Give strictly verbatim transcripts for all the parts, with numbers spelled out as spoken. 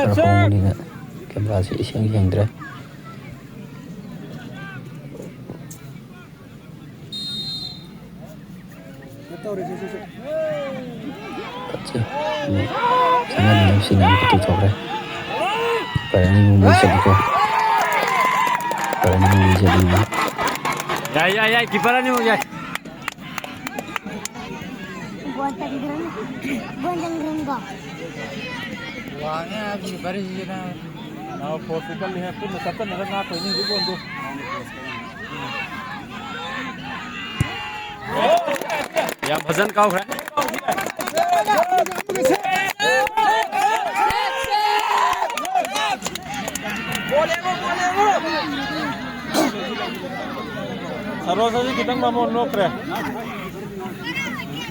ꯈꯔ ꯍꯣꯡꯕꯅꯤꯅ ꯀꯦꯃꯦꯔꯥꯁꯦ ꯏꯁꯦꯡ ꯁꯦꯡꯗ꯭ꯔꯦ꯫ ꯀꯠꯁꯦ꯫ ꯁꯅꯥꯅꯤ ꯑꯦꯐ ꯁꯤꯅ ꯑꯃꯨꯛꯀ ꯇꯨꯊꯣꯛꯈ꯭ꯔꯦ꯫ ꯀꯤꯄꯔ ꯑꯅꯤꯃꯨꯛ ꯃꯩ ꯆꯠꯂꯤꯀꯣ꯫ ꯀꯤꯄꯔ ꯑꯅꯤꯃꯨꯛ ꯃꯩ ꯆꯠꯂꯤ꯫ ꯌꯥꯏ, ꯌꯥꯏ, ꯌꯥꯏ, ꯀꯤꯄꯔ ꯑꯅꯤꯃꯨꯛ ꯌꯥꯏ꯫ ꯒꯣꯜ ꯆꯟꯈ꯭ꯔꯅꯤ꯫ ꯒꯣꯜ ꯆꯟꯈ꯭ꯔꯅꯤꯀꯣ꯫ ꯋꯥꯡꯉꯦ ꯍꯥꯏꯕꯅꯤ ꯀꯤꯄꯔꯁꯤꯅ꯫ ꯅꯥꯎ ꯐꯣꯔꯁꯁꯨ ꯀꯜꯂꯤ ꯍꯦ꯫ ꯄꯨꯟꯅ ꯆꯠꯁꯟꯅꯔ ꯉꯥꯛꯇꯣꯏꯅꯤ ꯍꯧꯖꯤꯛ ꯕꯣꯜꯗꯨ꯫ ꯌꯥꯝ ꯐꯖꯅ ꯀꯥꯎꯈ꯭ꯔꯦ꯫ ꯁꯔꯣꯖꯁꯤ ꯈꯤꯇꯪ ꯃꯃꯣꯟ ꯅꯣꯛꯈ꯭ꯔꯦ꯫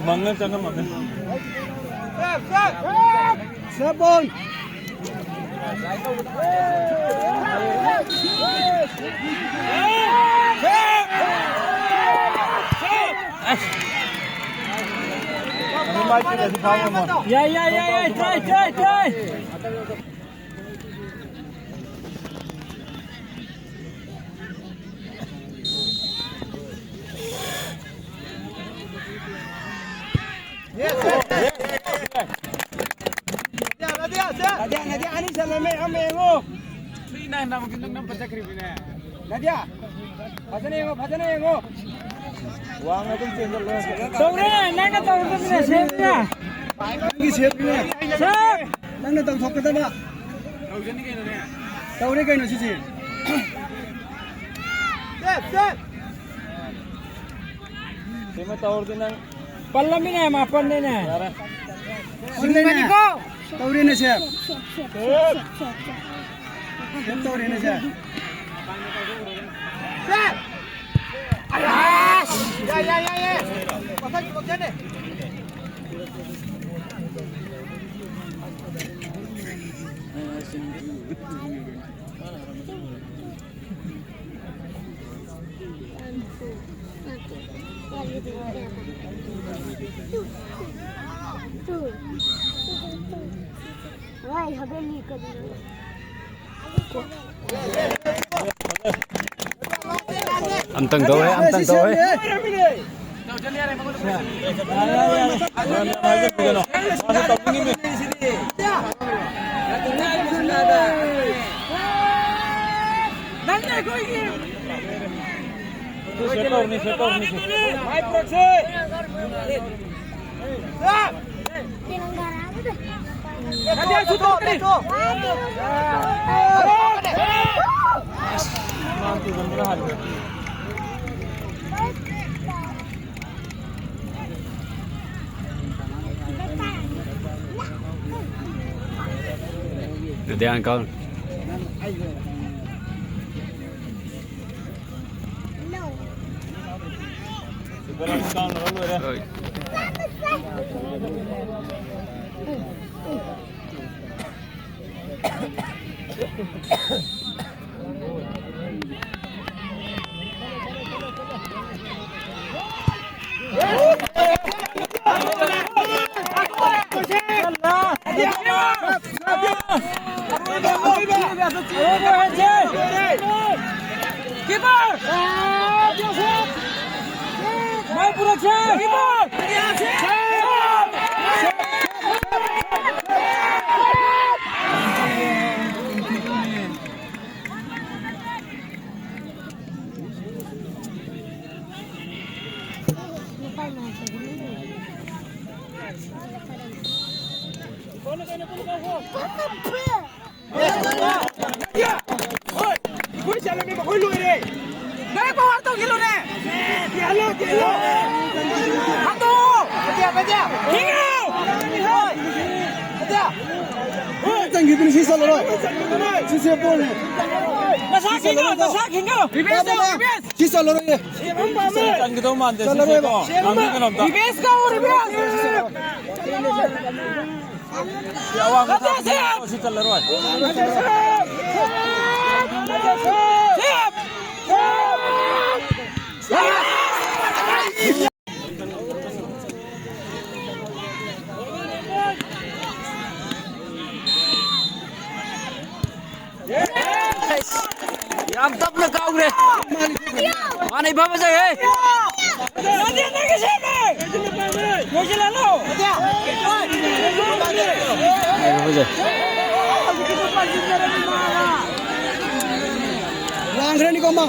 ꯃꯪꯉ ꯆꯪꯉꯝꯃꯝꯃꯦ꯫ ꯁꯦꯞ ꯕꯣꯜ꯫ ꯌꯥꯏ, ꯌꯥꯏ, ꯌꯥꯏ, ꯌꯥꯏ, ꯇ꯭ꯔꯥꯏ, ꯇ꯭ꯔꯥꯏ, ꯇ꯭ꯔꯥꯏ꯫ ꯅꯗꯤꯌꯥ, ꯅꯗꯤꯌꯥ, ꯑꯅꯤ ꯆꯜꯂꯝꯃꯦ, ꯑꯃ ꯌꯦꯡꯉꯣ꯫ ꯃꯤ ꯅꯥꯏꯟ ꯅꯥꯏꯟ ꯅꯝꯕꯔ ꯆꯠꯈ꯭ꯔꯤꯕꯅꯦ꯫ ꯅꯗꯤꯌꯥ, ꯐꯖꯅ ꯌꯦꯡꯉꯣ, ꯐꯖꯅ ꯌꯦꯡꯉꯣ꯫ ꯋꯥꯡꯅ ꯑꯗꯨꯝ ꯆꯦꯟꯖꯜꯂꯣ꯫ ꯇꯧꯔꯦ, ꯅꯪꯅ ꯇꯧꯒꯗꯕꯅꯦ, ꯁꯦꯞꯅꯦ꯫ ꯅꯪꯒꯤ ꯁꯦꯞꯅꯦ꯫ ꯁꯦꯞ! ꯅꯪꯅ ꯇꯧꯊꯣꯛꯀꯗꯕ꯫ ꯇꯧꯔꯦ ꯀꯩꯅꯣ ꯁꯤꯁꯦ꯫ ꯁꯦꯞ, ꯁꯦꯞ! ꯁꯤꯃ ꯇꯧꯔꯗꯤ ꯅꯪ ꯄꯜꯂꯝꯃꯤꯅꯦ, ꯃꯥꯄꯟꯅꯤꯅꯦ꯫ ꯌꯥꯔꯦ꯫ ꯁꯤꯡꯕꯅꯤꯀꯣ꯫ ꯇꯧꯔꯦꯅꯦ ꯁꯦꯞ꯫ ꯁꯦꯞ ꯇꯧꯔꯦꯅꯦ ꯁꯦꯞ꯫ ꯁꯦꯞ! ꯑꯁ! ꯌꯥꯏ, ꯌꯥꯏ, ꯌꯥꯏ, ꯌꯥꯏ꯫ ꯃꯊꯛꯀꯤ ꯃꯊꯛꯅꯦ꯫ ꯑꯝꯇꯪ ꯇꯧꯋꯦ, ꯑꯝꯇꯪ ꯇꯧꯋꯦ꯫ ꯑꯗꯨꯗꯤ ꯑꯪꯀꯜ꯫ ꯍꯣꯏ꯫ ꯍꯣꯏ, ꯑꯩꯈꯣꯏ ꯆꯠꯂꯝꯃꯤ, ꯃꯈꯣꯏ ꯂꯣꯏꯔꯦ꯫ ꯅꯣꯏ power ꯇꯧꯁꯤꯜꯂꯨꯅꯦ꯫ ꯌꯦꯜꯂꯣ, ꯌꯦꯜꯂꯣ꯫ ꯍꯟꯗꯣꯛꯑꯣ꯫ ꯈꯤꯡꯉꯣ꯫ ꯆꯪꯈꯤꯗꯨꯅꯤ, ꯁꯤ ꯆꯠꯂꯔꯣꯏ꯫ ꯁꯤꯁꯦ ꯕꯣꯜꯅꯦ꯫ ꯅꯁꯥ ꯈꯤꯡꯉꯣ, ꯅꯁꯥ ꯈꯤꯡꯉꯣ꯫ Reverse ꯇꯧ, reverse꯫ ꯁꯤ ꯆꯠꯂꯔꯣꯏꯌꯦ꯫ ꯆꯪꯈꯤꯗꯧ ꯃꯥꯟꯗꯦ, ꯁꯤꯁꯦ ꯀꯣ꯫ ꯉꯥꯡꯕꯤꯒꯅꯣ ꯑꯝꯇ꯫ Reverse ꯇꯧ, reverse꯫ ꯁꯤ ꯑꯋꯥꯡꯕ ꯊꯥꯛꯇꯅꯤ, ꯁꯤ ꯆꯜꯂꯔꯣꯏ꯫ ꯌꯥꯝ ꯇꯞꯅ ꯀꯥꯎꯈ꯭ꯔꯦ꯫ ꯃꯥꯅ ꯏꯐ ꯐꯖꯩꯍꯦ꯫ ꯏꯐ ꯐꯖꯩ꯫ ꯂꯥꯡꯈ꯭ꯔꯅꯤꯀꯣ ꯃꯥ꯫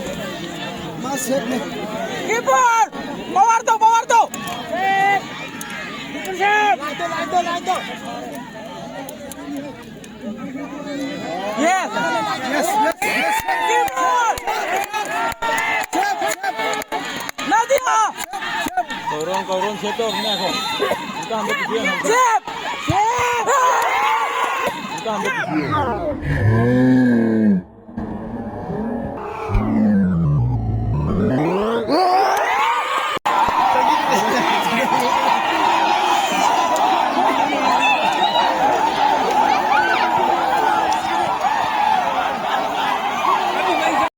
ꯃꯥ ꯁꯦꯞꯅꯤ꯫ Keeper! Power ꯇꯧ, power ꯇꯧ! Yes! Yes, yes, yes, yes. Keeper! Nadia! ꯀꯧꯔꯣꯡ, ꯀꯧꯔꯣꯡ ꯁꯦꯞ ꯇꯧꯔꯝꯅꯦ ꯑꯩꯈꯣꯏ꯫ ꯑꯝꯇ ꯍꯟꯗꯛꯀꯤ ꯐꯤꯔꯦꯟ ꯑꯝꯇ꯫ ꯁꯦꯞ! ꯁꯦꯞ! ꯑꯝꯇ ꯍꯟꯗꯛꯀꯤ ꯐꯤꯔꯦꯟ꯫